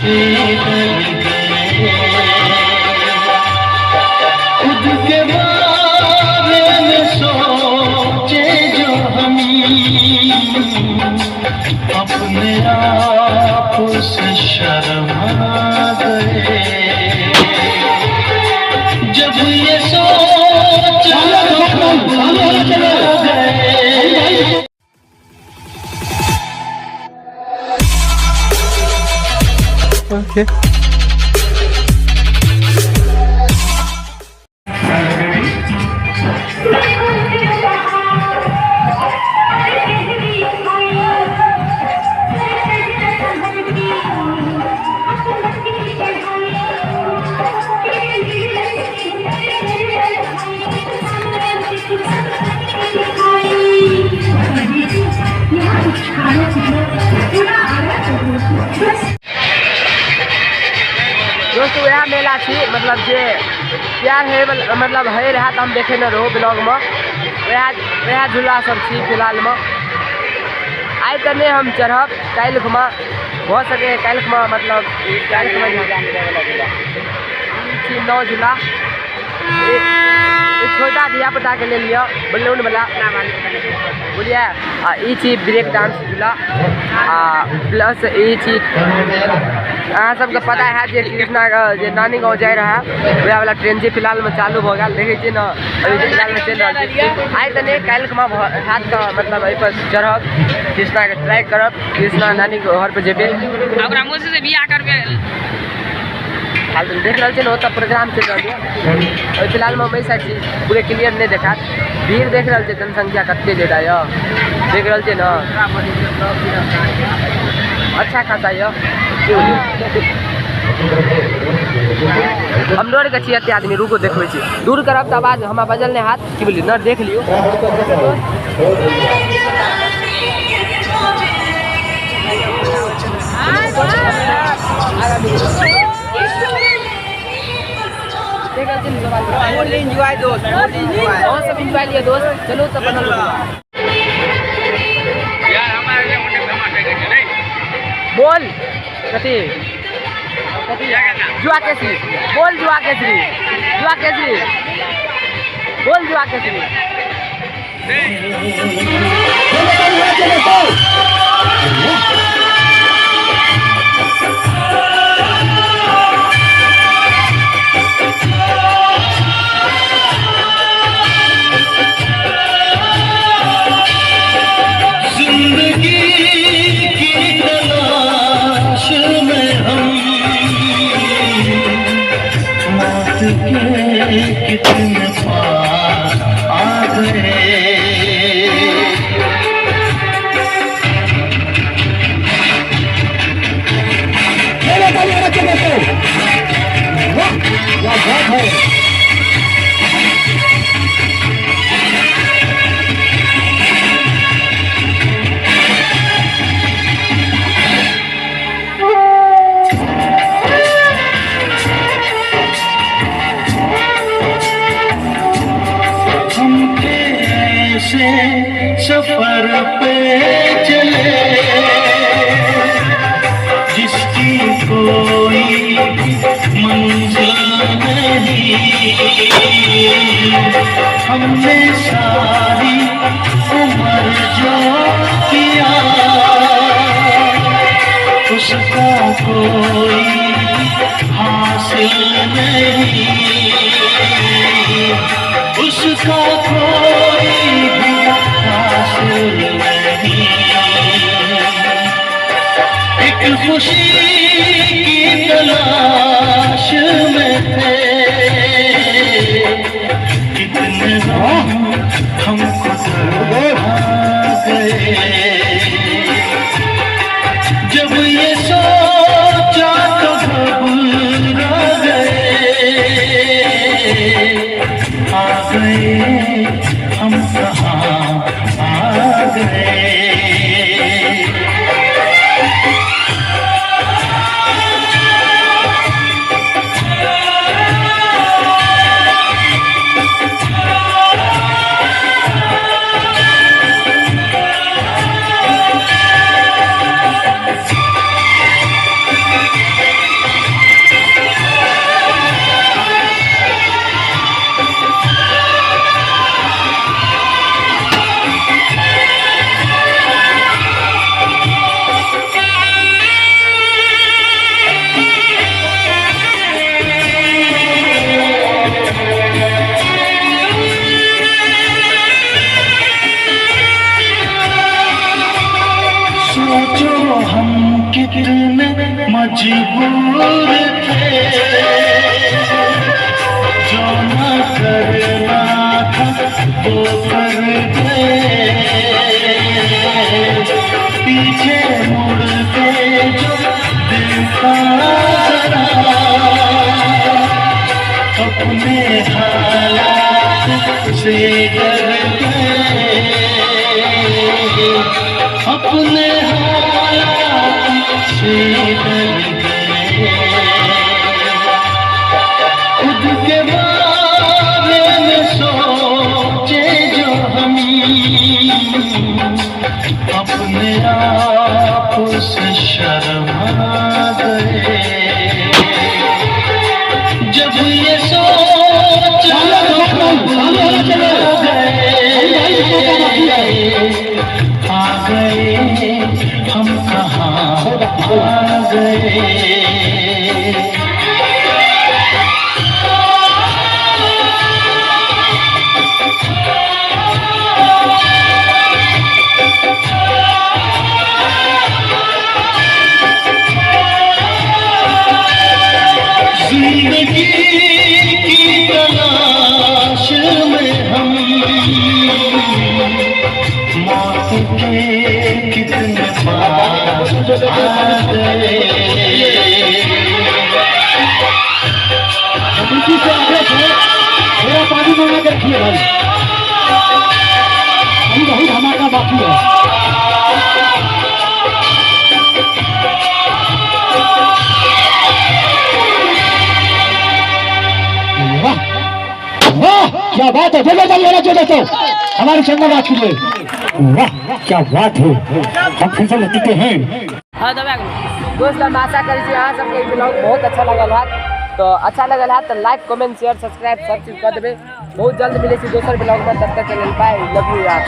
डर गए। खुद के बारे में सोचे जो हम, अपने आप से शर्मा गए। जब ये सोचा तो घबरा गए। Okay. दोस्त वएह मेला छी, मतलब जे प्यार है, मतलब है रहा तऽ हम देखे ने रहो ब्लॉग में। वएह वएह झूला सब छी फिलहाल में। आइ तऽ नहि हम चढ़ब, काल्हि खुमा भऽ सकै, काल्हि खुमा, मतलब काल्हि खुमा छी। नौ झूला ई छोटा धिया पुता के लेल यऽ, बलून वाला बुझलियै। आ ई छी ब्रेक डांस झूला, आ प्लस ई छी अहाँ सबके पता है जे कृष्णा जे नानी गाँव जाय रहा वएह वाला ट्रेन छै, फिलहाल में चालू भऽ गेल। देखै छियै ने, अभी फिलहाल में चलि रहल छै। आइ तऽ नहि, काल्हि खुमा हैत तऽ मतलब एहिपर चढ़ब, कृष्णाके ट्राई करब, कृष्णा नानी के घर पर जेबै। ओकरा मौसी से बियाह करबै। हाल देख रहल छियै ने, ओतऽ प्रोग्राम चलि रहल यऽ। अभी फिलहालमे हम एहि साइड छी, पूरे क्लियर नहि देखायत। भीड़ देख रहल छियै, जनसंख्या कते ज्यादा यऽ, देख रहल छियै ने, अच्छा खासा यऽ। हम डर के छी, एते आदमी रुको देखबै छी, दूर करब तऽ आवाज हमरा बजल नहि हैत। की बोलियै न, देख लियौ। एंजॉय दोस्त, अहाँ सब एंजॉय लिअ दोस्त। चलू तऽ बनल बोल कथी कथी जुआ केसरी बोल, जुआ केसरी, जुआ केसरी बोल, जुआ केसरी। जिंदगी की तलाश में हम मौत के कितने पास आ गए। वाह, क्या बात है! हम कैसे सफर पे चले, जिसकी कोई मंजिल नहीं। हमने सारी उम्र जो किया, उसका कोई हासिल नहीं, उसका कोई भी हासिल नहीं। एक खुशी की तलाश में थे, कितने गम हमको तड़पा गए। जब ये सोचा तो घबरा गए। आ गए हम कहाँ आ गए। मजबूर थे, जो न करना था वो कर गए, पीछे मुड़ के जो देखा जरा, अपने हालात से डर गए, अपने हालात से डर गए। खुद के बारे में सोचे जो हम, अपने आप से शर्मा गए। जब ये सोचा गए, आ गए हम कहाँ आ गए। जिंदगी की तलाश में हम मौत के कितने पास आ गए। कमेटी से आदेश है, थोड़ा पानी मंगा के रखिए भाई, अभी बहुत धमाका बाकी है। वाह वाह क्या बात है, बोलो चलिए दोस्तों हमारे चंदन राज के लिए। वाह क्या बात है, हम फिर से लौटते हैं। हाँ दबा दोस्त हम आशा करै छी अहाँ सबके ई ब्लॉग बहुत अच्छा लगल हैत। तो अच्छा लगल हैत तो लाइक कमेंट शेयर सब्सक्राइब सब चीज कर देबै। बहुत जल्द मिलै छी दोसर ब्लॉग में, तब तक के लेल बाय, लव you यार।